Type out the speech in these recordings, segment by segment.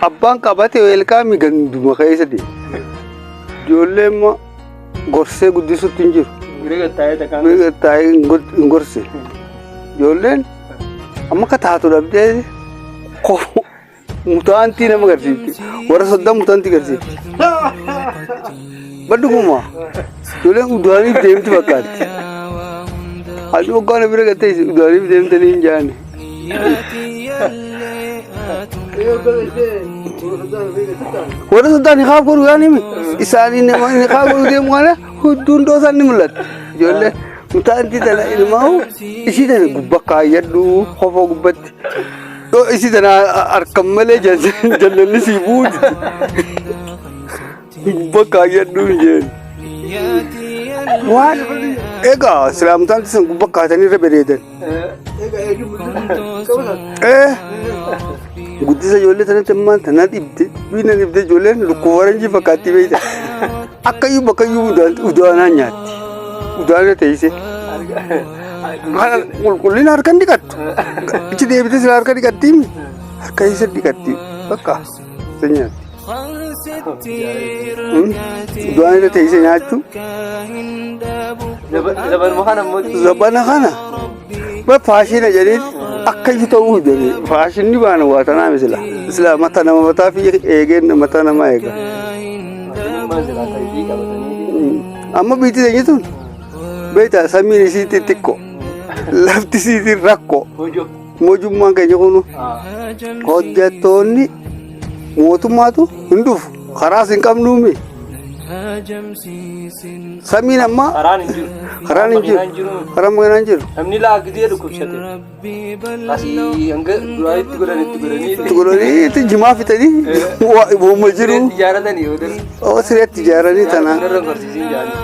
Abbaan qabate weelkaami ganduma keessa deema. Ijoollee immoo gorsee guddisutti hin jiru. Bira gattaa'ee takkaan. Bira taa'ee hin gorse. Ijoolleen amma akka taatu dhabdee mutaantii nama agarsiifti. Warra soddaa mutaantii agarsiifti. Badhuguma. Ijoolleen udaaniif deemti fakkaatti. Ati waggaa na bira gattee udaaniif deemtanii hin jaane. Warra soddaan hiqaaf godhu yaan himi. Isaanii nama hiqaaf godhu deemu kana hudduun dhoosaan ni mul'ata. Ijoollee mutaantii tana ilmaa'u isii tana gubba kaayyadhu kofoo gubbatti. Dhoo isii tana harkan malee jallalli sii buuti. Gubba kaayyadhu hin jeen. Waan egaa silaa mutaantii san gubba kaatanii irra bareedan. Eh, guddisa ijoollee sanatti ammaan tana dhibde, bina dhibde ijoolleen lukkuu faranjii fakkaatti beekta. Akka iyyuu bakka iyyuu udaanaa nyaatti. Udaana teessee. Kana qulqullina harka hin dhiqattu. Ichi deebitee sila harka dhiqattii harka isa dhiqatti bakka isa nyaatti. Du'aan irra teessee nyaachuu. Zabanuma kana immoo Zabana kana ba faashina jedheen akka iyyuu ta'uu jedhee faashinni baana waa tanaa misila. Sila mata nama mataa fi eegeen mataa nama eega. faashinummaan silaa tarii qabatanii. Amma biitti teenye tun beektaa samiin isii xixiqqoo lafti isiitiin rakkoo Hojii. mootummaan keenya kun hojjettoonni mootummaatu hin dhufu karaas hin qabnuumi. Samiin amma Karaan hin jiru. karaan hin jiru Makiinaan jiru. karaan makiinaan hin jiru. Namni laa gizee dhukkubsate. Asii hanga duraanitti godhan itti godhanii. Itti godhanii itti jimaa fixanii uuma jiru. Sireetti ijaaratanii yoo darbu. Oo sireetti ijaaranii tana. Narra gorsiisiin jaanii.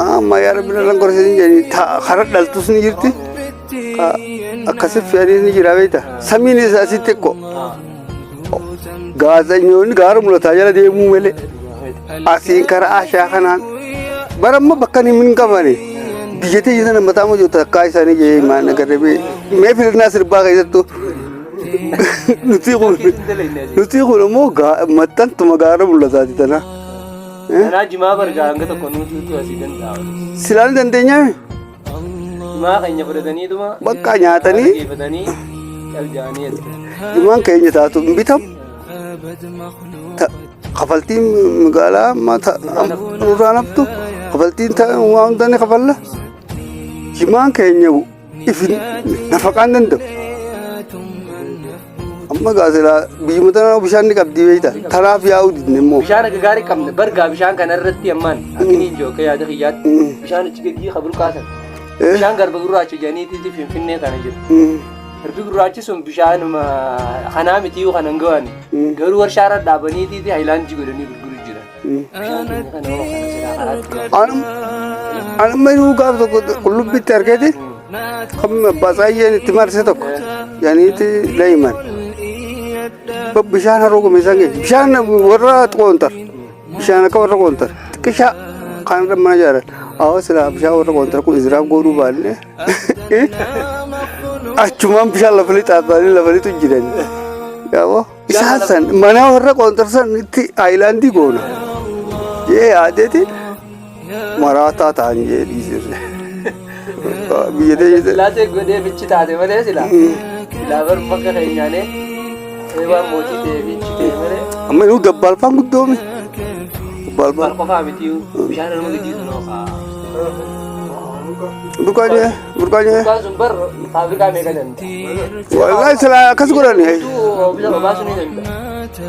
Amma yaa rabbi narra gorsiisin jedhanii karaa dhaltus ni jirti. Akkasi fe'anii ni jira beekta. Samiin isaa asitti xiqqoo. Gaazexeessitoonni gaara mul'ataa jala deemuu malee asiin karaa ashaa kanaan bara amma bakka hin qabane biyya teenya sana mataa mojoo takkaa isaanii jee maan agarree mee filannaa sirbaa keessattuu nuti kun nuti kun immoo maxxantuma gaara mul'ataati tana. Kanaa jimaa bargaa hanga tokko nuti asii danda'a. Silaan dandeenyaa Jimaa keenya fudhataniituma. Bakka nyaatanii. Geeffatanii caljaanii as kennu. Jimaan keenya taatu hin bitamu. Kafaltiin magaalaa amma nurraa naftu kafaltiin waan hundaa ni kafalla. Jimaan keenya ifin nafaqaan danda'u. Amma gaa silaa biyyuma tana bishaan ni qabdii beekta. Tanaaf yaa'uu didne immoo. Bishaan akka gaarii qabna. Bargaa bishaan kana irratti ammaan akka inni hin jiru akka yaada kiyyaatti bishaan achi gadi kabul kaasan. Bishaan garba gurraacha jedhaniiti Finfinnee kana jira. Garbi gurraachi sun bishaanuma kanaa miti yoo kanan gahan garuu warshaa irra dhaabaniiti haayilaandii godhanii gurguru jira. Bishaan keenya kana hoo kana silaa karaatti. Anuma inuu gaaf tokko qullubbitti argate kan abbaa saayyeen itti marse tokko yaniiti layiman. Bishaan haroo gumeessan keessa bishaan warra qoontar bishaan akka warra qoontar xiqqishaa kan irra mana ijaaran. Awwa silaa bishaan warra qoontar kun iziraaf godhuu baanne achumaan bishaan lafa lixaa ta'anii lafa lixu jiran. Yaaboo. Isaan san mana warra qoontar san itti aayilaandii goona. Jee yaadeeti maraataa ta'an jee dhiisee. Biyya teenya Sillaasee godhee bichi taate malee silaa. Silaa bar bakka keenyaanee waan mootii ta'ee bichi ta'e malee. Amma inuu dabbaalfaan guddoome. Dabbaalfaan. Maal qofaa miti bishaan nama gadiitu nookaa. Burqaan jee burqaan jee. Burqaan sun bar faabrikaa meeqa danda'a? Wallahi silaa akkas godhani. Oomisha obaasuu ni danda'a.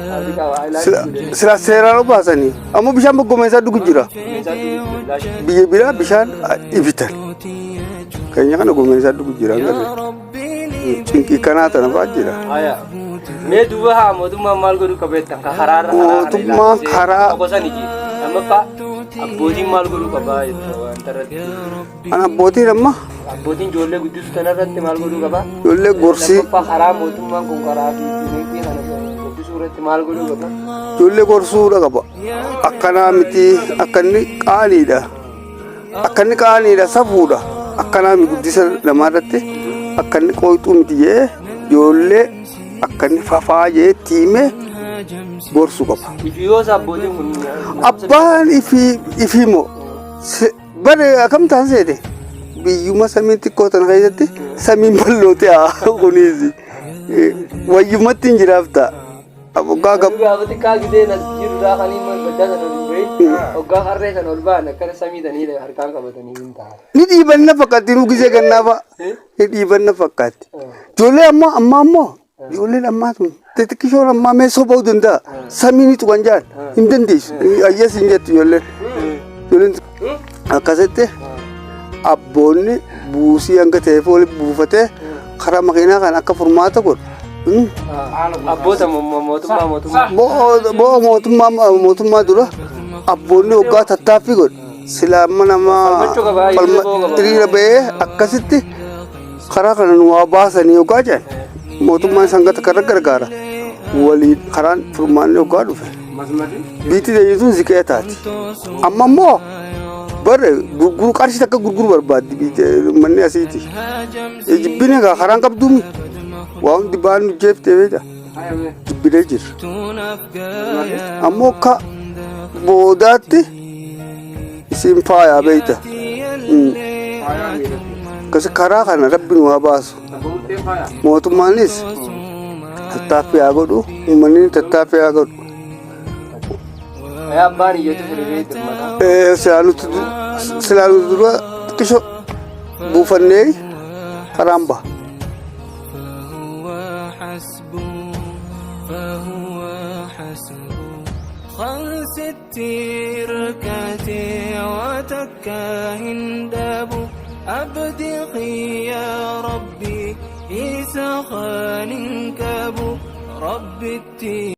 Faabrikaa waa ilaaluu Silaa seeraan obaasanii. Ammoo bishaan boggomee dhugu jira. Biyya biraa bishaan ibitan. Keenya kana gomee isaa dhugu jira. Cinqii kanaa tana fa'aa jira. Haya. Mee duuba haa mootummaan maal godhuu qabeettan ka karaarra Mootummaan karaa- tokko sani jee. Lammaffaa abbootiin maal godhuu qabaa jechuudha wanta irratti. An abbootiin amma Abbootiin ijoollee guddisuu tana irratti maal godhuu qabaa? ijoollee gorsii Lammaffaa karaa mootummaan kun karaa fi dinagdee kana guddisuu irratti maal godhuu qaba? ijoollee gorsuudha qaba. Akkanaa miti akka inni qaaniidha. Akka inni qaaniidha safuudha. Akkanaa miti guddisa namaa irratti akka inni qooyxuu miti jee ijoollee akka inni fafaa jee itti himee gorsuu qaba. Ifi yoo abbootiin kun. Abbaan ifii ifii moo bare akkam ta'an seete biyyuma samiin xiqqoo tana keessatti samiin bal'oo ta'a kunis wayyumatti hin jiraaf ta'a. Waggaa gab Gaafa xiqqaa gisee nas jirurraa kan hin baddaa sana ol hin bahin hoggaa harree sana ol ba'an akkana samii tanii harkaan qabatanii hin ta'a. Ni dhiibanna fakkaatti nu gisee gannaa fa'a. Ni dhiibanna fakkaatti. Ijoollee ammaa ammaa ammoo ijoolleen ammaa tun xixiqqishoon ammaa mee soba'uu danda'a. Samii ni tuqan jaan hin dandeessu. Ayyas hin jettu ijoolleen. Ijoolleen akkasitti abboonni buusii hanga ta'eef walitti buufatee karaa makiinaa kan akka furmaata godhu. Abboota mootummaa mootummaa. Bo'oo mootummaa mootummaa dura abboonni waggaa tattaaffii godhu. Silaa amma nama Falmachuu qaba, hiriira ba'uu qaba. Hiriira ba'ee akkasitti karaa kana nu waa baasanii yoggaa jedhan mootummaan sangata karra gargaara. Waliin karaan furmaanni yoggaa dhufe. Biitti deebiin ziqee taati. Amma immoo bare gurguru qarshii takka gurguru barbaaddi biitti manni asiiti. Jibbine egaa karaan qabduumi. Waa hundi ba'aan nu jeeftee beekta. Jibbinee jirra. Ammoo akka boodaatti isin faayaa beekta. Akkasi karaa kana rabbi nu haa baasu. Mootummaanis tattaaffii haa godhu, uummanni tattaaffii haa godhu. Abbaan iyyatu firii dirmata. Silaa nuti dura xiqqisho buufannee karaan baha. فهو حسبه فهو حسبه خمس ركعتي وتكاهن دابو أبدقي يا ربي إسخان كابو ربي التي